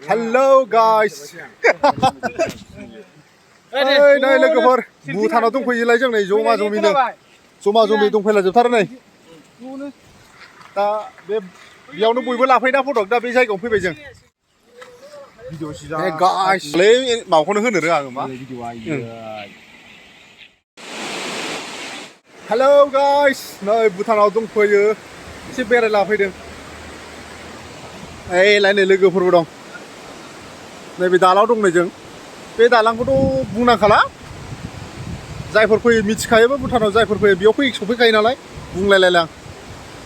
Hello guys. Đây लोगोफोर भुटानाव दंफैयोलाय जों नै जमा जमिनो जमा जमि दंफैला जोबथारो नै दा बेयावनो बयबो लाफैना फटक दा बे जायगायाव फैबाय जों भिडिअ गाइस ले माखौनो होनो रोङा आङो मा हेलौ गाइस नै भुटानाव दंफैयो एसे बेरायला फैदों ओइ लायनै लोगोफोरबो दं नैबे दालाङाव दं नै जों बे दालांखौथ' बुंनांखाला जायफोर फैयो मिथिखायोबो भुटानाव जायफोर फैयो बेयाव सफैखायो नालाय बुंलायलायला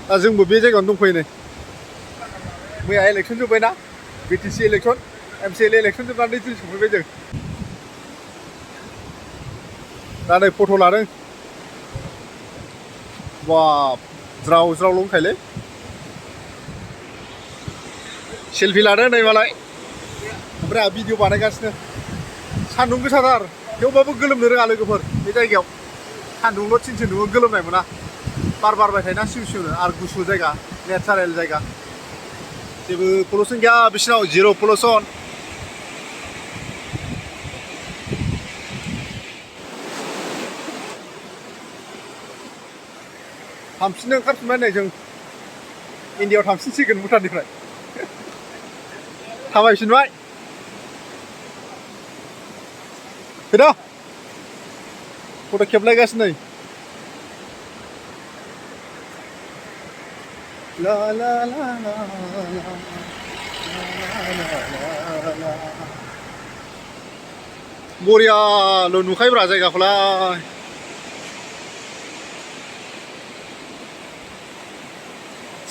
दा जोंबो बे जायगायावनो दंफैयो नै मैया इलेक्सन जोब्बायना बिटिसि इलेक्सन एमसिएलए इलेक्सन जोबनानै दिनै सफैबाय जों दा नै फट' लादों बाब ज्राव ज्रावल' दंखायोलै सेल्फि लादों नै मालाय ओमफ्राय आंहा भिडिअ बानायगासिनो सान्दुं गोसाथार थेवबाबो गोलोमनो रोङा लोगोफोर बे जायगायाव सान्दुंल' थिनसो दुङो गोलोमनाय मोना बार बारबाय थायोना सिउ सिउनो आरो गुसु जायगा नेचारेल जायगा जेबो पलुसन गैया बिसिनाव जिर' पलुसन थांफिननो ओंखारफिनबाय नै जों इन्डियायाव थांफिनसिगोन भुटाननिफ्राय थाबायफिनबाय फैद' फट' खेबलायगासिनो नै ला ला ला ला बरियाल' नुखायोब्रा जायगाखौलाय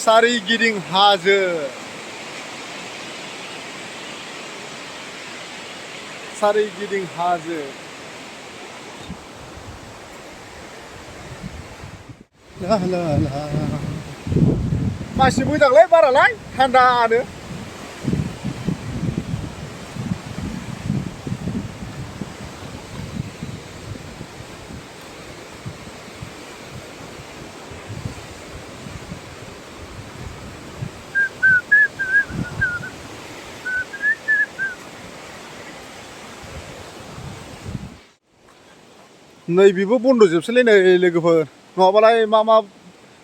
सारिगिदिं हाजो सारिगिदिं हाजो ला ला ला मासि मोजांलै बारालाय थान्दानो नै बेबो बन्द' जोबसैलै नै लोगोफोर नङाबालाय मा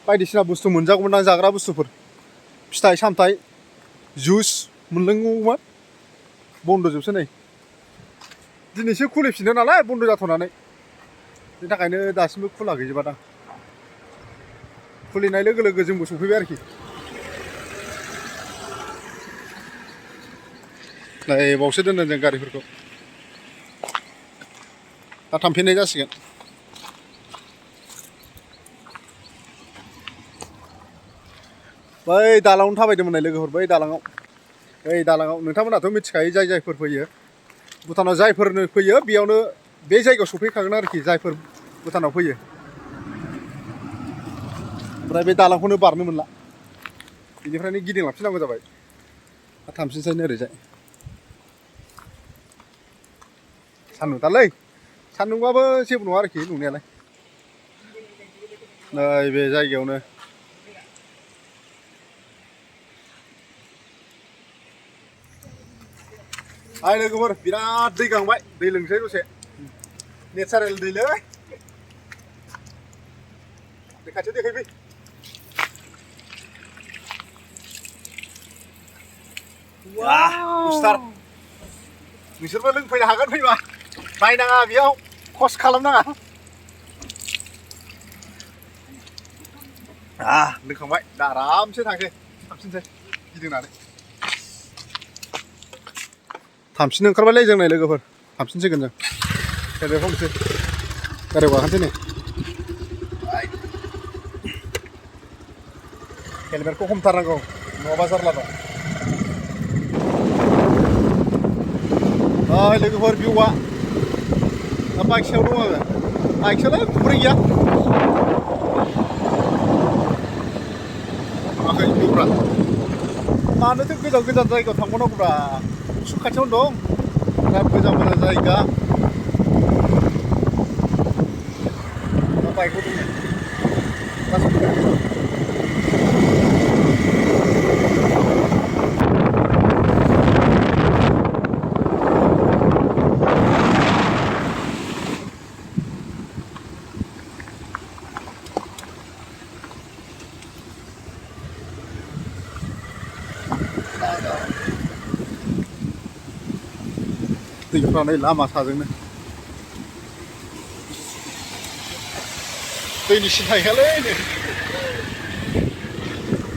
बायदिसिना बुस्थु मोनजागौमोन आं जाग्रा बुस्थुफोर फिथाइ सामथाइ जुस मोनलोंगौमोन बन्द' जोबसै नै दिनैसो खुलिफिनदों नालाय बन्द' जाथ'नानै बेनि थाखायनो दासिमबो खुला गैजोबादां खुलिनाय लोगो लोगो जोंबो सफैबाय आरोखि नै बावसो दोनदों जों गारिफोरखौ दा थांफिननाय जासिगोन बै दालाङावनो थाबायदोंमोन नै लोगोफोर बै दालाङाव नोंथांमोनाथ' मिथिखायो जायफोर फैयो भुटानाव जायफोरनो फैयो बेयावनो बे जायगायाव सफैखागोन आरोखि जायफोर भुटानाव फैयो ओमफ्राय बे दालांखौनो बारनो मोनला बेनिफ्रायनो गिदिंलांफिननांगौ जाबाय दा थांफिनसैनो ओरैजाय सान्दुंथारलै सान्दुंबाबो जेबो नङा आरोखि नंनायालाय नै बे जायगायावनो हाय लोगोफोर बिराद दै गांबाय दै लोंसै दसे नेचारेल दैलै दै खाथियाव देखायफै गुसुथार नोंसोरबो लोंफैनो हागोन फैबा बायनाङा बेयाव खस्ट खालामनाङा लोंखांबाय दा आरामसे थांफिनसै गिदिंनानै थांफिननो ओंखारबायलै जों नै लोगोफोर थांफिनसिगोन जों गारियाव हमसै गारियाव गाखोनोसै नै हेलमेटखौ हमथारनांगौ नङाबा जारला दं ओइ लोगोफोर भिउआ दा बाइक सायाव दं आङो बाइक सायावलाय खुब्रै गैया माखै भिउफ्रा मानोथो गोजान गोजान जायगायाव थांबावनांगौब्रा उसुं खाथियावनो दं बिराद मोजां मोजां जायगा दा बाइकआव दं दैफ्रा नै लामा साजोंनो दैनि सिन्था गैयालै नै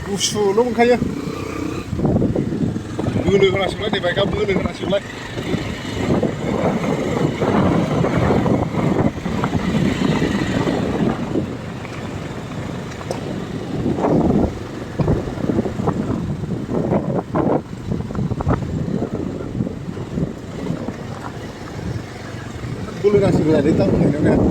गुसुल' मोनखायो बोलो होनांसिगौलाय नै बाइकआ बोलो होनांसिगौलाय बोलो नांसिगौ जादों दा थांनायावनो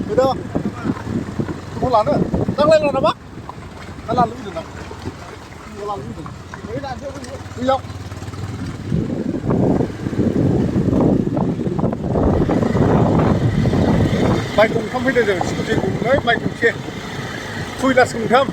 Udah, mau lana, tak lain lana apa? Tak lalu itu nak, tak lalu itu. Ini nanti aku iya. Baik gongtham fैदों जों स्कुटि गंनै बाइक गंसे सुइलास गंथाम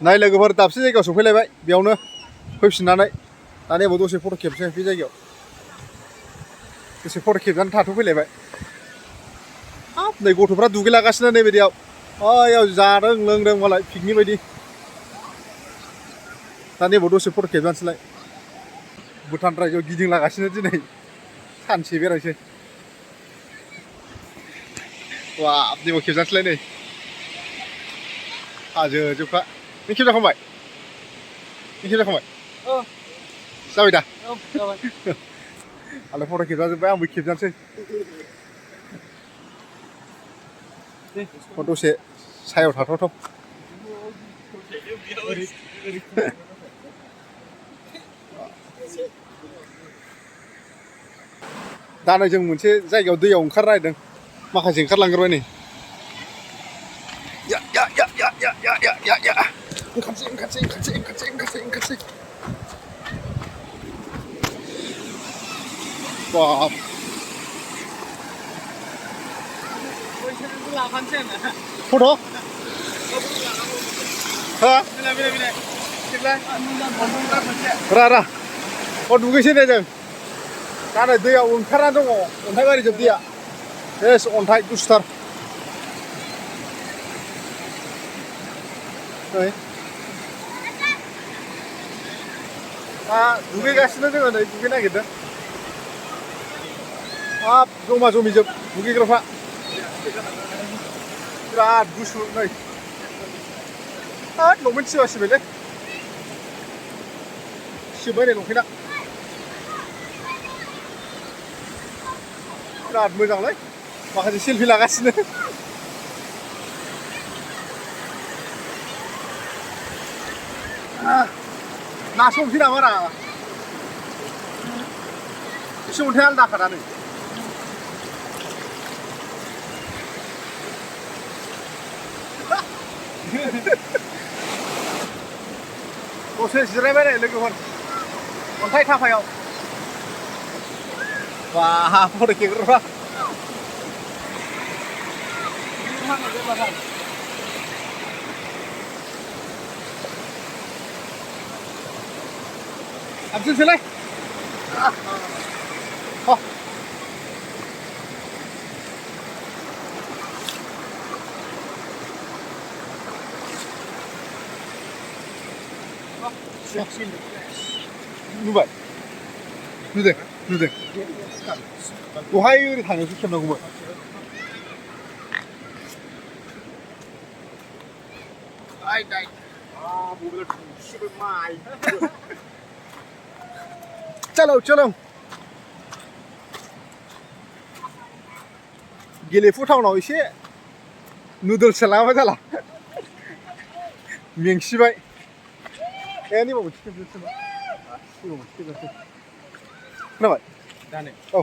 नाय लोगोफोर दाबसे जायगायाव सफैलायबाय बेयावनो फैफिननानै दा नैबाव दसे फट' खेबसै बे जायगायाव दसे फट' खेबनानै थाथ'फैलायबाय हाब नै गथ'फ्रा दुगैलागासिनो नैबायदियाव ओयाव जादों लोंदों मालाय पिकनिक बायदि दा नैबाव दसे फट' खेबनोसैलाय भुटान रायजोआव गिदिंलागासिनो दिनै सानसे बेरायसै वाव नैबाव खेबनोसैलाय नै हाजो जोबखा नों खेबजाखांबाय? नों खेबजाखांबाय? जाबाय दा? औ जाबाय आंलाय फट' खेबजाजोब्बाय आंबो खेबजानोसै दसे सायाव थाथावथाव दा नै जों मोनसे जायगायाव दैयाव ओंखारनो नागिरदों माखासे ओंखारलांग्रोबाय नै या ओंखारसै बाब फट' हा रा दुगैसै दे जों दा नै दैयाव ओंखारना दङ अन्थाइ बारिजोब दैया बेस अन्थाइ गुसुथार नै दा दुगैगासिनो जोङो नै दुगै नागिरदों हाब जमा जमिजोब दुगैग्राफ्रा बिराद गुसु नै हाब लंपेन्ट सिबा सिबायलै सिबबाय नै लंपेन्टआ बिराद मोजांलै माखासे सेलफि लागासिनो नासो हमसै नामा रा एसे अन्थाइ आलदाखा दा नै दसे जिरायबाय नै लोगोफोर अन्थाइ थाफायाव बा फट' खेबग्राफ्रा हाबसैसैलाय नुबाय नुदों दहाय ओरै थांनायावसो खेबनांगौमोन चलो गेलेफु टाउनाव एसे नुडल्स लाङाबा जाला मेंसिबाय ए नैबाव मोनसे खोनाबाय औ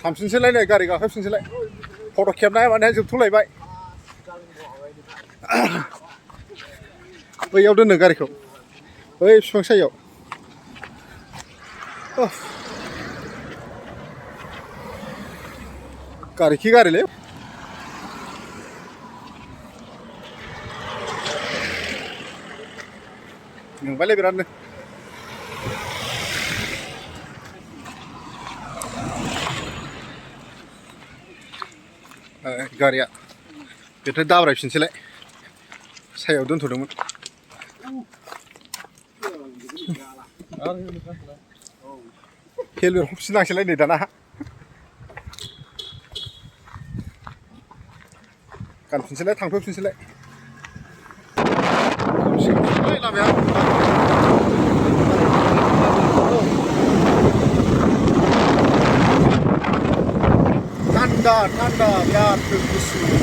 थांफिनसैलाय नै गारि गाखोफिनसैलाय फट' खेबनाय माने जोबथ'लायबाय बैयाव दोनो गारिखौ बै बिफां सायाव गारि खि गारिलै नोंबायलै बिरादनो गारिया बेनिफ्राय दाब्रायफिनसैलाय सायाव दोनथ'दोंमोन हेलमेट हमफिननांसैलाय नै दाना गानफिनसैलाय थांथ'फिनसैलाय लामाया थान्दा थान्दा बिराद गुसु